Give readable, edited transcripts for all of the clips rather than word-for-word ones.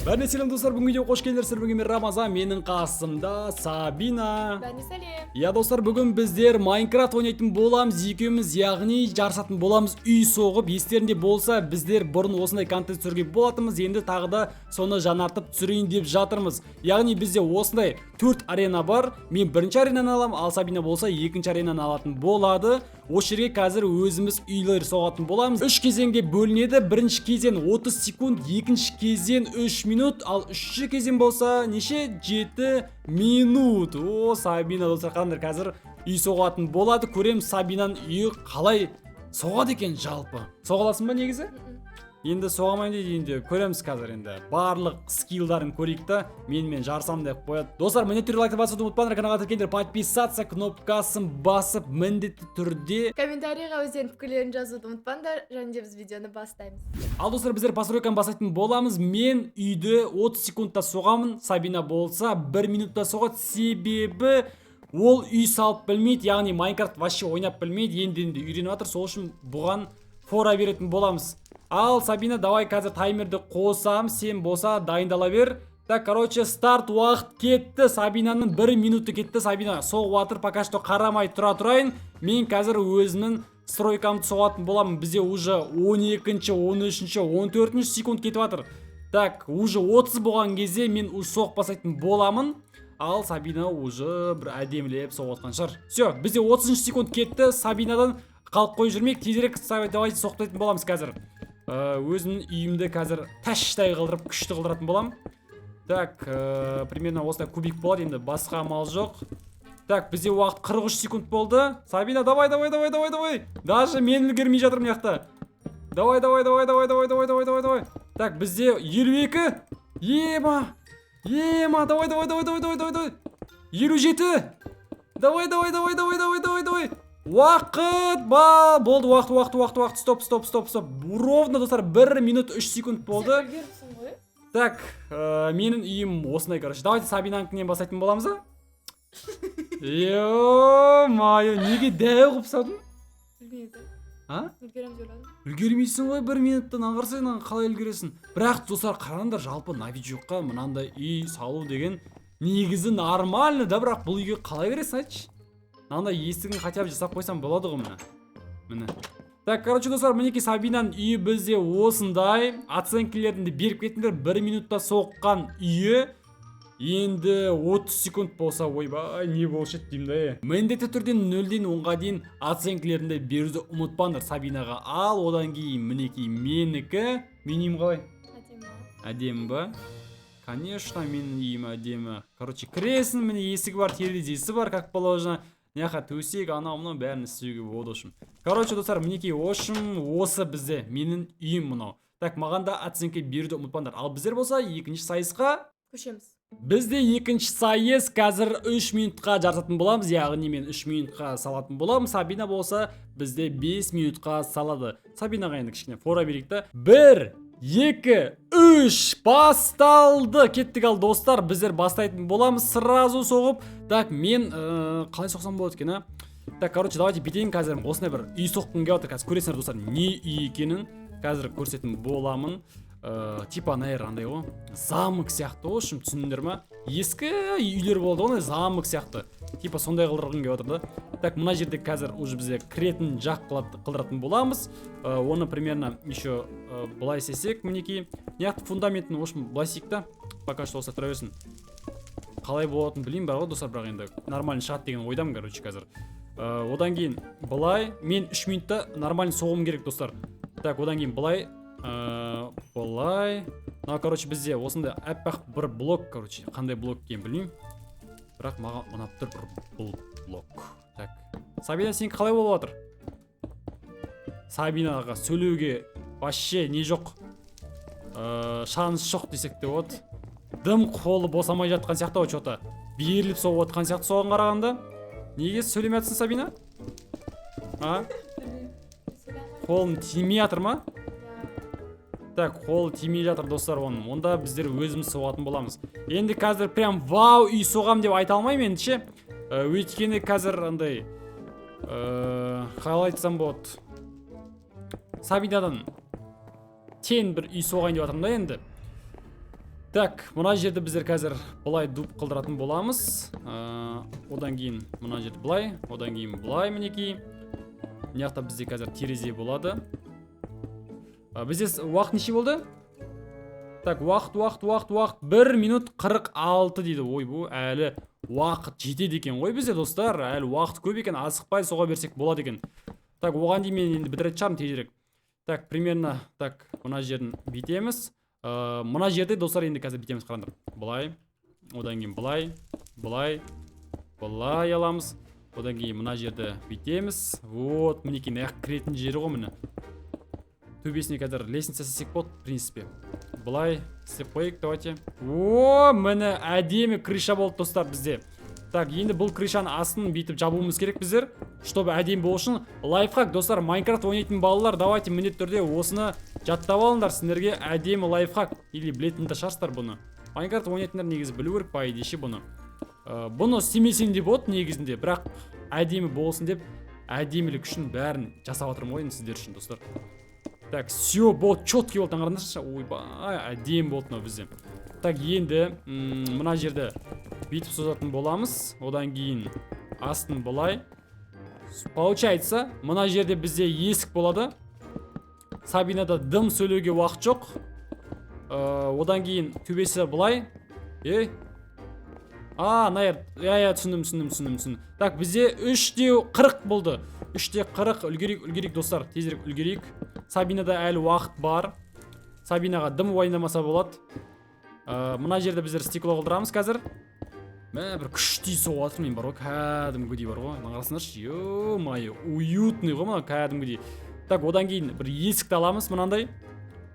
Бәріне сәлем, достар! Бүгінгі видеоға қош келдіңдер. Бүгін мен, Рамазан, менің қасымда Сабина. Бәріне сәлем. Иә, достар, бүгін біздер Майнкрафт ойнайтын боламыз екеуміз, яғни жарысатын боламыз үй соғып. Естерінде болса, біздер бұрын осындай контент түсірген болатынбыз, енді тағы да соны жаңартып түсірейін деп жатырмыз. Яғни бізде осындай төрт арена бар. Мен бірінші аренаны аламын, ал Сабина болса екінші аренаны алатын болады. Осы жерге қазір өзіміз үйлер соғатын боламыз. Үш кезеңге бөлінеді. Бірінші кезең 30 секунд, екінші кезең 3 минут, ал үшінші кезең болса неше? 7 минут. О, Сабина, достар, қараңдар, қазір үй соғатын болады. Көреміз, Сабинаның үйі қалай соғады екен жалпы. Соға аласың ба негізі? Енді соға алмаймын дейді. Енді көреміз қазір, енді барлық скиллдарын көрейік та, менімен жарысамын деп қояды. Достар, міндетті түрде лайкты басуды ұмытпаңдар, каналға тіркеліңдер, подписаться кнопкасын басып, міндетті түрде Комментарийға өздерінің пікірлерін жазуды ұмытпаңдар және де біз видеоны бастаймыз. Ал, достар, біздер постройканы бастайтын боламыз. Мен үйді 30 секундта соғамын, Сабина болса 1 минутта соғады, себебі ол үй салып білмейді, яғни Майнкрафт вообще ойнап білмейді, енді енді үйреніп жатыр. Сол үшін бұған фора беретін боламыз. Ал, Сабина, давай, қазір таймерді қосам, сен болса дайындала бер. Так, короче, старт, уақыт кетті. Сабинаның 1 минуты кетті. Сабина соғып жатыр, пока что қарамай тұра тұрайын. Мен қазір өзімнің стройкамды соғатын боламын. Бізде уже 12, 13, 14 секунд кетіп жатыр. Так, уже 30 болған кезде мен уже соғып бастайтын боламын. Ал Сабина уже бір әдемілеп соғып жатқан шығар. Все, бізде 30 секунд кетті. Сабинадан қалып қойып жүрмейік, тезірек давайте соқтайтын боламыз қазір. Өзімнің үйімді қазір тәштай қылдырып, күшті қылдыратын боламын. Так, примерно осындай кубик болады, енді басқа амал жоқ. Так, бізде уақыт 43 секунд болды. Сабина, давай, давай, давай, давай, давай. Даже мен үлгермей жатырмын мына жақта. Давай, давай, давай, давай, давай, давай, давай, давай, давай. Так, бізде 52. Ема. Ема, давай, давай, давай, давай, давай, давай, давай. 57. Давай, давай, давай, давай, давай, давай, давай. Уақыт ба болды, уақыт, уақыт, уақыт, уақыт. Стоп, стоп, стоп, стоп. Ровно, достар, 1 минут 3 секунд болды. Сен үлгеріпсің ғой. Так, менің үйім осындай, короче. Давайте Сабинанікінен бастайтын боламыз а? Ё-моё, неге дәу қылып тастадың? Білмейді. А? Үлгеремін деп ойладым. Үлгермейсің ғой 1 минуттан, аңғарсаң, қалай үлгересің? Бірақ, достар, қараңдар, жалпы новичокқа мынандай үй салу деген негізі нормально да, бірақ бұл үйге қалай кіресің, айтшы? Мынандай есігін хотя бы жасап қойсам болады ғой, міне. Міне. Так, короче, достар, мінекей, Сабинаның үйі бізде осындай. Оценкілерін де беріп кетіңдер. 1 минутта соққан үйі. Енді 30 секунд болса, ойбай, не болушы еді деймін да, е. Міндетті түрде 0-ден 10-ға дейін оценкілерін де беруді ұмытпаңдар Сабинаға. Ал одан кейін мінекей менікі. Менің үйім қалай? Әдемі. Әдемі ба? Конечно, менің үйім әдемі. Короче, кіресің, міне, есігі бар, терезесі бар, как положено. Мына жаққа төсек, анау мынау бәрін істеуге болады, в общем. Короче, достар, мінекей, в общем, осы бізде менің үйім мынау. Так, маған да оценка беруді ұмытпаңдар. Ал біздер болса екінші сайысқа көшеміз. Бізде екінші сайыс, қазір 3 минутқа жарысатын боламыз, яғни мен 3 минутқа салатын боламын, Сабина болса бізде 5 минутқа салады. Сабинаға енді кішкене фора берейік та. 1, 2, 3, басталды. Кеттік. Ал, достар, біздер бастайтын боламыз сразу соғып. Так, мен қалай соқсам болады екен, а? Так, короче, давайте бүйтейін, қазір осындай бір үй соққым келіп жатыр. Қазір көресіңдер, достар, не үй екенін қазір көрсететін боламын. Типа, наверное, андай ғой, замок сияқты ғой, в общем, түсіндіңдер ма? Ескі үйлер болады ғой, андай замок сияқты, типа сондай қылдырғым келіп жатыр да. Так, мына жерде қазір уже бізде кіретін жақ қылдыратын боламыз. Оны примерно еще былай істесек, мінекей, мына жақта фундаментін, в общем, былай істейік та, пока что осылай тұра берсін. Қалай болатынын білмеймін бар ғой, достар, бірақ енді нормально шығады деген ойдамын. Короче, қазір одан кейін былай мен 3 минутта нормально соғуым керек, достар. Так, одан кейін былай, былай, мынау, короче, бізде осындай аппақ бір блок. Короче, қандай блок екенін білмеймін, бірақ маған ұнап тұр бір бұл блок. Так, Сабина, сенікі қалай болып жатыр? Сабинаға сөйлеуге вообще не жоқ, шанс жоқ десек те болады. Дым қолы босамай жатқан сияқты ғой, че-то беріліп соғып жатқан сияқты. Соған қарағанда, неге сөйлемей жатсың, Сабина, а? Қолым тимей жатыр ма? Так, қолы тимей жатыр, достар, оның. Онда біздер өзіміз соғатын боламыз енді. Қазір прям вау үй соғам деп айта алмаймын енді ше. Өйткені қазір андай, қалай айтсам болады, Сабинадан тең бір үй соғайын деп жатырмын да енді. Так, мына жерді біздер қазір былай дуб қылдыратын боламыз. Одан кейін мына жерді былай, одан кейін былай, мінекей. Мына жақта бізде қазір терезе болады. Бізде уақыт неше болды? Так, уақыт, уақыт, уақыт, уақыт 1 минут 46 дейді. Ойбу, әлі уақыт жетеді екен ғой бізде, достар. Әлі уақыт көп екен, асықпай соға берсек болады екен. Так, оған дейін мен енді бітіретін шығармын тезірек. Так, примерно так, мына жерін бүйтеміз. Мына жерде, достар, енді қазір бүйтеміз, қараңдар. Былай, одан кейін былай, былай, былай аламыз. Одан кейін мына жерді бүйтеміз. Вот, мінекей, мына жаққа кіретін жері ғой, міне. Төбесіне қазір лестница істесек болады, в принципе. Былай істеп қояйық, давайте. О, міне, әдемі крыша болды, достар, бізде. Так, енді бұл крышаның астын бүйтіп жабуымыз керек біздер, чтобы әдемі болу үшін. Лайфхак, достар, Майнкрафт ойнайтын балалар, давайте міндетті түрде осыны жаттап алыңдар, сендерге әдемі лайфхак. Или білетін де шығарсыздар бұны. Майнкрафт ойнайтындар негізі білу керек, по идее, ше, бұны. Бұны істемесең де болады негізінде, бірақ әдемі болсын деп, әдемілік үшін бәрін жасап жатырмын ғой енді сіздер үшін, достар. Так, все, болды, четкий болды, қараңдаршы. Ойбай, әдемі болды мынау бізде. Так, енді мына жерді бүйтіп созатын боламыз. Одан кейін астын былай. Получается, мына жерде бізде есік болады. Сабинада дым сөйлеуге уақыт жоқ. Одан кейін төбесі былай. Ей. А, мына жер, иә, иә, түсіндім, түсіндім, түсіндім, түсіндім. Так, бізде 3-те 40 болды. 3-те 40, үлгерейік, үлгерейік, достар, тезірек үлгерейік. Сабинада әлі уақыт бар. Сабинаға дым уайымдамаса болады. Мына жерде біздер стекло қылдырамыз қазір. Мә, бір күштей соғып жатыр мен бар ғой, кәдімгідей бар ғой. Мына қарасаңдаршы, ё-моё, уютный ғой мына кәдімгідей. Так, одан кейін бір есікті аламыз мынандай.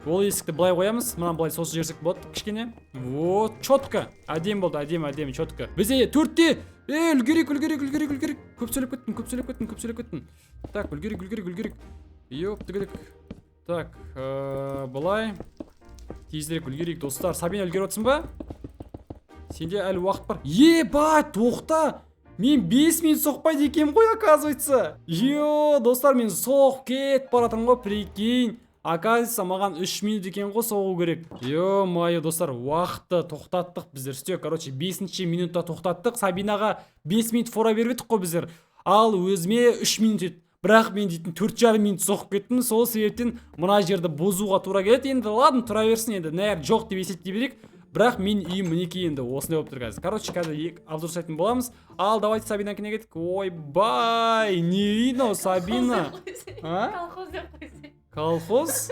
Ол есікті былай қоямыз, мынаны былай созып жіберсек болады кішкене. Вот, четко. Әдемі болды, әдемі, әдемі, четко. Бізде 4-те. Е, үлгерейік, үлгерейік, үлгерейік, үлгерейік. Көп сөйлеп кеттім, көп сөйлеп кеттім, көп сөйлеп кеттім. Так, үлгерейік, үлгерейік, үлгерейік. Ёптігілік. Так, былай. Тезірек үлгерейік, достар. Сабина, үлгеріп отырсың ба? Сенде әлі уақыт бар. Ебать, тоқта. Мен 5 минут соқпайды екенмін ғой, оказывается. Йо, достар, мен соғып кетіп бара жатырмын ғой, прикинь. Оказывается, маған 3 минут екен ғой соғу керек. Ё-моё, достар, уақытты тоқтаттық біздер. Все, короче, 5 минутта тоқтаттық. Сабинаға 5 минут фора беріп едік қой біздер. Ал өзіме 3 минут еді. Бірақ мен дейтін 4,5 минут соғып кеттім. Сол себептен мына жерді бұзуға тура келеді. Енді ладно, тұра берсін енді. Нәр жоқ деп есептей берейік. Бірақ мен үйім, мінекей, енді осындай болып тұр қазір. Короче, қазір екі обзор жасайтын боламыз. Ал давайте Сабинанікіне кеттік. Ойбай, не үй мынау, Сабина? А? Колхоз деп қойсай. Колхоз?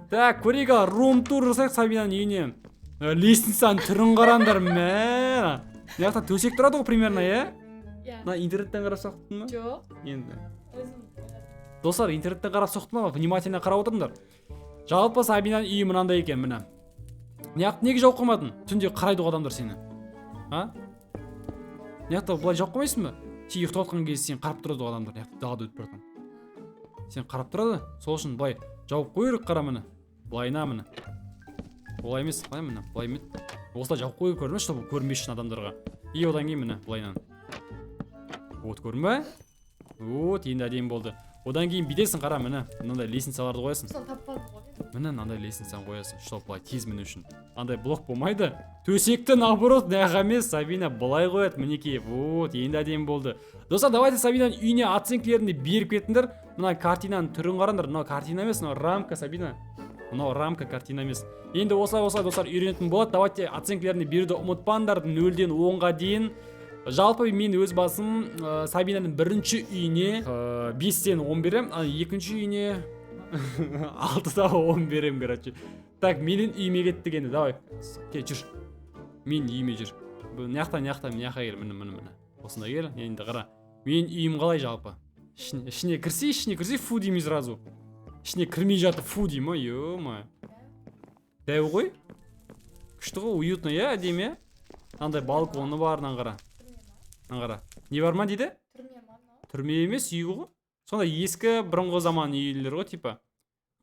Так, көрейік, ал рум тур жасайық Сабинаның үйіне. Лестницаның түрін қараңдар, мә. Мына жақта төсек тұрады ғой примерно, иә? Иә. Мына интернеттен қарап соқтың ба? Жоқ. Енді. Өзім. Достар, интернеттен қарап соқтым ба? Внимательно қарап отырыңдар. Жалпы Сабинаның үйі мынандай екен, міне. Мына жақты неге жауып қоймадың? Түнде қарайды ғой адамдар сені. А? Мына жақта былай жауып қоймайсың ба? Сен ұйықтап жатқан кезде сен қарап тұрады ғой адамдар, мына жақта далада өтіп бара жатқан. Сен қарап тұрады, сол үшін былай жауып қою керек, қара, міне. Былайына, міне. Олай емес, қалай, міне, былай емес. Осылай жауып қою керек, көрдің бе, чтобы көрінбес үшін адамдарға. И одан кейін, міне, былайынан. Вот, көрдің ба? Вот, енді әдемі болды. Одан кейін бүйтесің, қара, міне, мынандай лестницаларды қоясың. Соны таппадым ғой мен. Міне, мынандай лестницаны қоясың, чтобы былай тез міну үшін. Андай блок болмайды. Төсекті наоборот, мына жаққа емес, Сабина былай қояды, мінекей. Вот, енді әдемі болды. Достар, давайте Сабинаның үйіне оценкілерін де беріп кетіңдер. Мына картинаның түрін қараңдар. Мынау картина емес, мынау рамка, Сабина. Мынау рамка, картина емес. Енді осылай, осылай, достар, үйренетін болады. Давайте оценкілерін де беруді ұмытпаңдар, 0-ден 10-ға дейін. Жалпы мен өз басым Сабинаның бірінші үйіне 5-тен 10 беремін, ал екінші үйіне 6-да 10 беремін, короче. Так, менің үйіме кеттік енді, давай. Кел, жүр. Менің үйіме жүр. Бұл мына жақта, мына жақта, мына жаққа кел, міне, міне, міне. Осында кел, енді қара. Менің үйім қалай жалпы? Ішіне кірсе, ішіне кірсе, фу деймін сразу. Ішіне кірмей жатып фу деймін, ма, ё-моё. Дәу ғой. Күшті ғой, уютно, иә, әдемі, иә? Андай балконы бар, мынаны қара. Мынаны қара. Не бар ма дейді? Түрме ма мынау? Түрме емес, үй ғой. Сондай ескі, бұрынғы заман үйлер ғой, типа.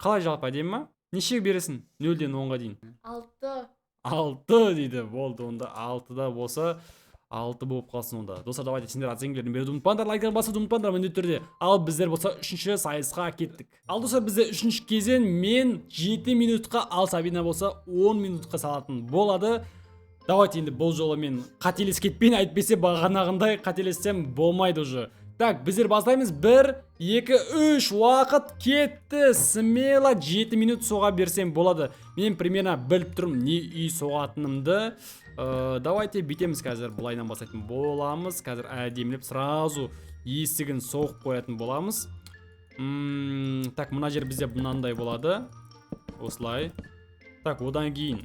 Қалай жалпы, әдемі ма? Неше бересің? 0-ден 10-ға дейін. 6. 6 дейді. Болды онда, 6-да болса. 6 болып қалсын онда. Достар, давайте сендер оценкілерін беруді ұмытпаңдар, лайктар басуды ұмытпаңдар міндетті түрде. Ал біздер болса үшінші сайысқа кеттік. Ал, достар, бізде үшінші кезең: мен 7 минутқа, ал Сабина болса 10 минутқа салатын болады. Давайте енді бұл жолы мен қателесіп кетпейін, әйтпесе бағанағындай қателессем, болмайды уже. Так, біздер бастаймыз. Бір, екі, үш, уақыт кетті. Смело 7 минут соға берсем болады. Мен примерно біліп тұрмын не үй соғатынымды. Давайте бүйтеміз, қазір былайынан бастайтын боламыз. Қазір әдемілеп сразу есігін соғып қоятын боламыз. Так, мына жер бізде мынандай болады, осылай. Так, одан кейін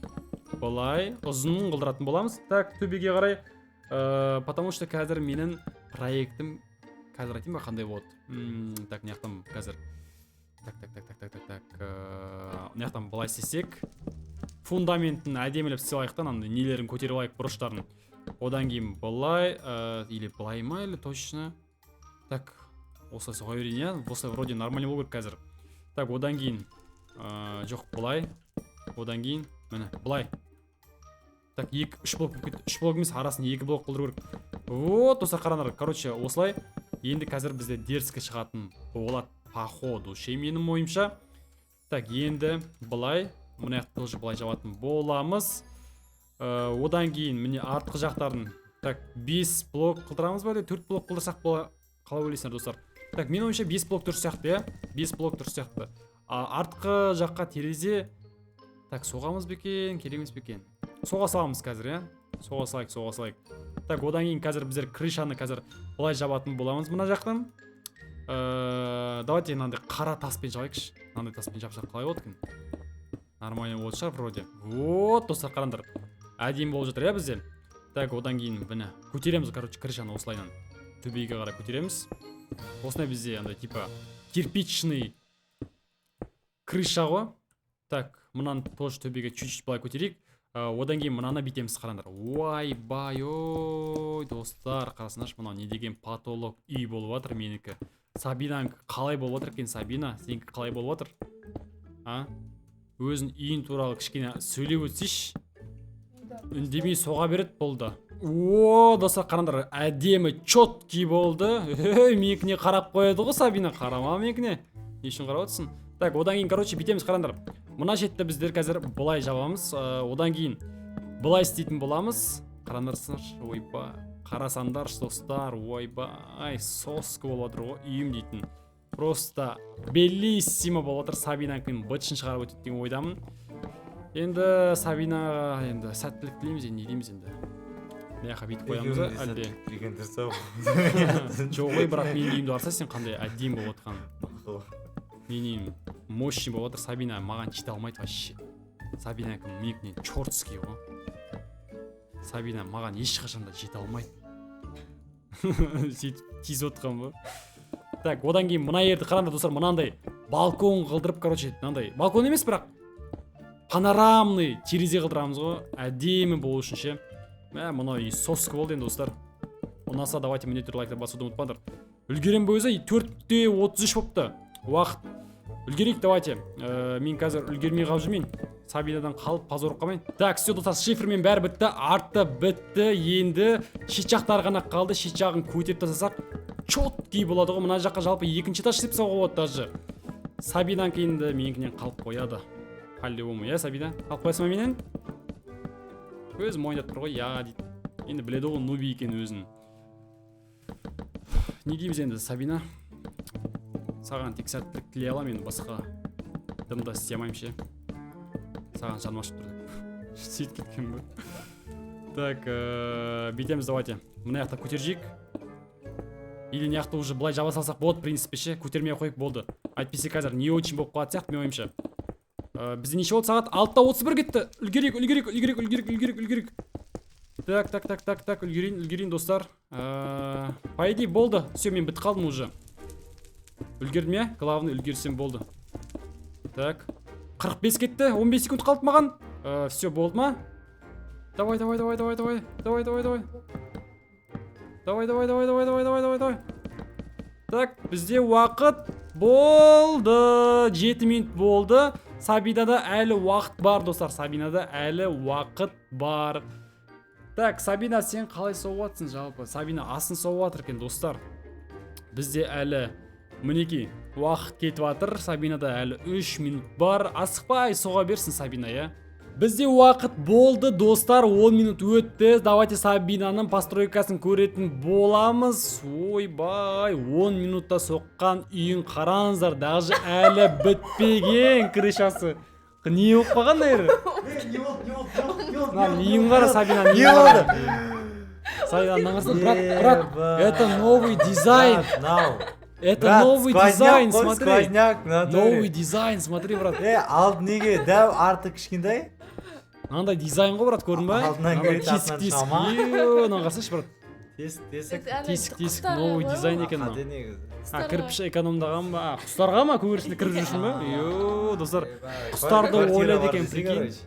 былай ұзын қылдыратын боламыз. Так, төбеге қарай, потому что қазір менің проектім, қазір айтайын ба, қандай болады. Так, мына жақтан қазір, так, так, так, так, так, так, так, мына жақтан былай істесек, фундаментін әдемілеп істеп алайық та, мынандай нелерін көтеріп алайық, бұрыштарын. Одан кейін былай, или былай ма, или точно так осылай соға берейін, иә. Осылай вроде нормально болу керек қазір. Так, одан кейін, жоқ, былай, одан кейін міне былай. Так, екі, үш блок болып кетті. Үш блок емес, арасын екі блок қылдыру керек. Вот, достар, қараңдар, короче, осылай. Енді қазір бізде дерзко шығатын болады, походу ше, менің ойымша. Так, енді былай, мына жақты тоже былай жабатын боламыз. Одан кейін міне артқы жақтарын, так, бес блок қылдырамыз ба, әлде төрт блок қылдырсақ бола, қалай ойлайсыңдар, достар? Так, менің ойымша, бес блок дұрыс сияқты, иә, бес блок дұрыс сияқты. А артқы жаққа терезе, так, соғамыз ба екен, керек емес пе екен? Соға саламыз қазір, иә, соға салайық, соға салайық. Так, одан кейін қазір біздер крышаны қазір былай жабатын боламыз мына жақтан. Давайте мынандай қара таспен жабайықшы. Мынандай таспен жапсақ, қалай болады екен? Нормально болатын шығар вроде. Вот, достар, қараңдар, әдемі болып жатыр, иә, бізде. Так, одан кейін міне көтереміз, короче, крышаны осылайынан төбеге қарай көтереміз. Осындай бізде андай типа кирпичный крыша ғой. Так, мынаны тоже төбеге чуть чуть былай көтерейік. Одан кейін мынаны бүйтеміз, қараңдар. Ойбай ой, достар, қарасаңдаршы, мынау не деген потолок үй болып жатыр менікі. Сабинанікі қалай болып жатыр екен? Сабина, сенікі қалай болып жатыр, а? Өзің үйің туралы кішкене сөйлеп өтсейші. Үндемей соға береді болды. О, достар, қараңдар, әдемі, четкий болды. Ей, менікіне қарап қояды ғой Сабина. Қарама менікіне, не үшін қарап отырсың? Так, одан кейін, короче, бүйтеміз, қараңдар, мына шетті біздер қазір былай жабамыз. Одан кейін былай істейтін боламыз. Қараңдарсыңдаршы, ойбай, қарасаңдаршы, достар, ойбай, соска болып жатыр ғой үйім дейтін. Просто белиссимо болып жатыр. Сабинанікінің бытышын шығарып өтеді деген ойдамын. Енді Сабинаға енді сәттілік тілейміз. Енді не дейміз енді? Мына жаққа бүйтіп қоямыз ба әлде? Деген дұрыс ау. Жоқ ой, бірақ менің үйімді қараса сен, қандай әдемі болып жатқанын. Менің үйім мощный болып жатыр. Сабина маған жете алмайды вообще. Сабинанікі менікінен чертский ғой. Сабина маған ешқашан да жете алмайды. Сөйтіп тиісіп отқан ба? Так, одан кейін мына жерді қараңдар, достар, мынандай балкон қылдырып, короче, мынандай балкон емес, бірақ панорамный терезе қылдырамыз ғой, әдемі болу үшін ше. Мә, мынау үй соска болды енді, достар. Ұнаса, давайте міндетті түрде лайктар басуды ұмытпаңдар. Үлгерем бе өзі? 4:33 болыпты уақыт. Үлгерейік, давайте. Мен қазір үлгермей қалып жүрмейін, Сабинадан қалып, позор қалмайын. Так, все, достар, шифермен бәрі бітті, арты бітті, енді шет жақтары ғана қалды. Шет жағын көтеріп тастасақ, четкий болады ғой. Мына жаққа жалпы екінші этаж істеп тастауға болады даже. Сабинанікі енді менікінен қалып қояды по любому, иә? Сабина, қалып қоясың ба менен? Өзі мойындап тұр ғой, иә дейді. Енді біледі ғой нуби екенін өзін. Не дейміз енді, Сабина? Саған тек сәттілік тілей аламын енді, басқа дым да істей алмаймын ше. Саған жаным ашып тұр деп сөйтіп кеткен ба? Так, бүйтеміз, давайте мына жақта көтеріп жейік или мына жақта уже былай жаба салсақ болады, в принципе ше. Көтермей ақ қояйық, болды, әйтпесе қазір не очень болып қалатын сияқты менің ойымша. Бізде неше болды? Сағат 6:31 кетті. Үлгерейік, үлгерейік, үлгерейік, үлгерейік, үлгерейік, үлгерейік. Так, так, так, так, так, үлгерейін, үлгерейін, достар. По идее болды, все, мен бітіп қалдым уже. Үлгердім, иә. Главное, үлгерсем болды. Так, 45 кетті, 15 секунд қалды маған. Все, болды ма? Давай, давай, давай, давай, давай, давай, давай, давай, давай, давай, давай, давай, давай, давай, давай, давай. Так, бізде уақыт болды, 7 минут болды. Сабинада әлі уақыт бар, достар, Сабинада әлі уақыт бар. Так, Сабина, сен қалай соғып жатсың жалпы? Сабина асын соғып жатыр екен, достар. Бізде әлі, мінекей, уақыт кетіп жатыр. Сабинада әлі 3 минут бар. Асықпай соға берсін Сабина, иә. Бізде уақыт болды, достар, 10 минут өтті. Давайте Сабинаның постройкасын көретін боламыз. Ойбай, 10 минутта соққан үйін қараңыздар, даже әлі бітпеген крышасы. Не болып қалған мына? Не болды, не болды, не болды, не болды? Мына үйін қара, Сабина. Не болды? Сабина, мына қарасana, брат, брат, это новый дизайн. Брат, мынау. Это Брат, новый сквозняк дизайн, қой, смотри. Сквозняк, в натуре. Новый дизайн, смотри, брат. Е, алды неге дәу, арты кішкентай? Мынандай дизайн ғой, брат, көрдің ба? Алдынан Мынандай кіреді, тесік, артынан тесік. шыға ма? Е, мынаны қарасайшы, брат. Тесік, тесік. Тесік, тесік, новый дизайн екен мынау. Қате негізі. А, кірпіш экономдаған ба? А, құстарға ма, көгершінді кіріп жүрсің ба? Йо, достар, құстарды Квартира ойлайды бар екен, десе, прикинь. короче.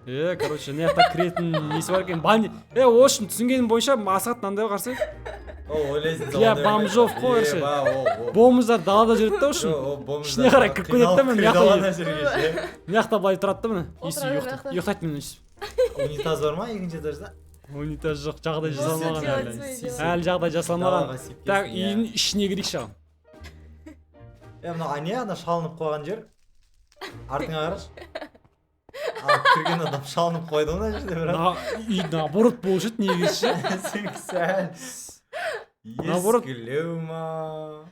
Е, короче, мына жақта кіретін несі бар екен, баня. Е, в общем, түсінгенім бойынша, Асхат мынандай ғой, қарасай. Ол ойлайсың, Для ондай бомжов ойлайсың. қой, короче. Е, ба, ол. Бомждар далада жүреді да, в общем. Жоқ, ол бомждар Ішіне қарай кіріп кетеді да, міне, қиналып мына ана жерге ше. Мына жақта былай тұрады да, міне. Өйстіп Отырады ұйықтайды, мына жақта. ұйықтайды, міне, өйстіп. Унитаз бар ма екінші этажда? Унитаз жоқ, жағдай Осы жасалмаған делать әлі. свои дела. Әлі жағдай жасалмаған. Далаға сиіп Так, келсін, иә. үйдің ішіне кірейікші, ал. Е, мынау не, ана шалынып қойған жер? Артыңа қарашы. Ал кірген адам шалынып қойды ғой мына жерде, брат. Мына үй наоборот болушы еді негізі ше. Сен сәл Наоборот. ескілеу ма?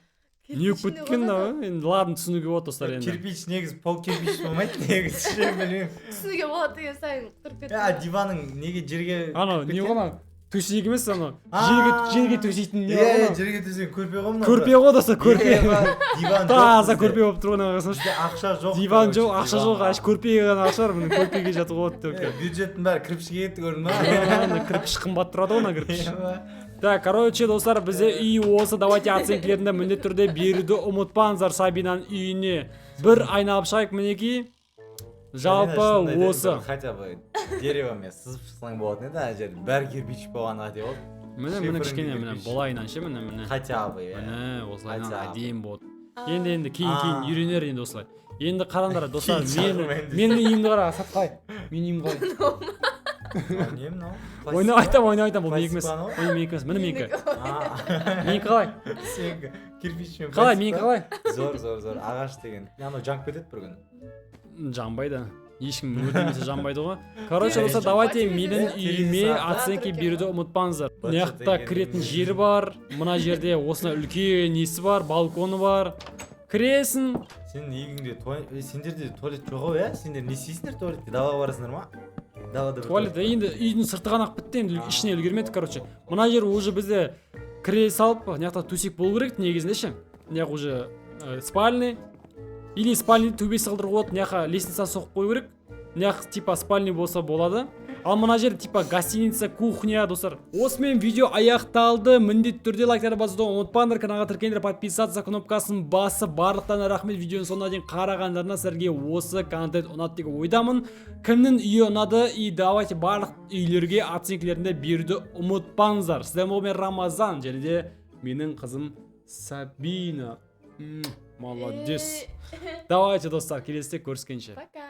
Не болып кеткен мынау, енді, ладно, түсінуге болады, достар, енді. Кирпич негізі, пол кирпич болмайды негізі ше, білмеймін. Түсінуге болады деген сайын тұрып Е, кетті. диваның неге жерге Анау кіріп не кеткен? ғой, анау төсек емес, анау А. жерге төсейтін не Е, бар ғой анау? жерге төсеген көрпе ғой мынау. Көрпе ғой, достар, көрпе. Е, ба, диван жоқ Таза бізде. көрпе болып тұр ғой, мына қарасаңшы. Бізде ақша жоқ, Диван короче, жоқ, ақша жоқ, диванға. аш көрпеге ғана ақша бар, міне, көрпеге жатуға болады Е, только. бюджеттің бәрі кірпішке кетті, көрдің ба? Ана кірпіш қымбат тұрады ғой, ана кірпіш. Е, ба. Так, короче, достар, бізде үй осы. Давайте оценкілерді міндетті түрде беруді ұмытпаңыздар. Сабинаның үйіне бір айналып шығайық, мінекей. Жалпы Шынында айтайын, осы. бір хотя бы деревомен сызып шықсаң болатын еді, ана жерде бәрі кирпич болған қате болды. Міне, міне, Шиферіңді кішкене, міне, кирпич. былайынан ше, міне, міне. Хотя бы, иә. Міне, осылайынан Хотя бы. әдемі болады. Енді кейін А. үйренер енді осылай. Енді қараңдар, достар, Кейін мен шақырмаймын дейсің. менің үйімді қара, Асат, қалай? Менің үйім қалай? Мынау не мынау? Ойнап айтамын, ойнап айтамын, бұл менікі емес. Пластик па анау? Ой, менікі емес, міне, менікі. А, Менікі қалай? сенікі кирпичпен Қалай, пластик менікі па? қалай? Зор, зор, зор. Ағаш деген. Анау жанып кетеді бір күні. Жанбайды. Ешкім өртемесе, жанбайды ғой. Короче, Терезе достар, жоқ давайте па, менің терезесі? үйіме Терезесі артта оценки тұр екен беруді ғой. ұмытпаңыздар. Мына Быт-шыт жақта екен. кіретін жері бар, мына жерде осындай үлкен несі бар, балконы бар. Кіресің. Сенің үйіңде туалет, сендерде туалет жоқ ау, иә? Сендер не істейсіңдер туалетке? Далаға барасыңдар ма? Далада бір Туалет енді үйдің сырты ғана ақ бітті, енді ішіне үлгермедік, короче. Мына жер уже бізде кіре салып, мына жақта төсек болу керек негізінде ше. Мына жақ уже спальный или спальный төбесі қылдыруға болады, мына жаққа лестница соғып қою керек. Мына жақ типа спальный болса болады. Ал мына жер типа гостиница, кухня, достар. Осымен видео аяқталды. Міндетті түрде лайктарды басуды ұмытпаңдар, каналға тіркеліңдер, подписаться кнопкасын басып, барлықтарына рахмет видеоның соңына дейін қарағандарына. Сіздерге осы контент ұнады деген ойдамын. Кімнің үйі ұнады? И давайте барлық үйлерге оценкілерінде беруді ұмытпаңыздар. Сіздермен болған мен, Рамазан, және де менің қызым Сабина. Молодец. Давайте, достар, келесіде көріскенше. Пока.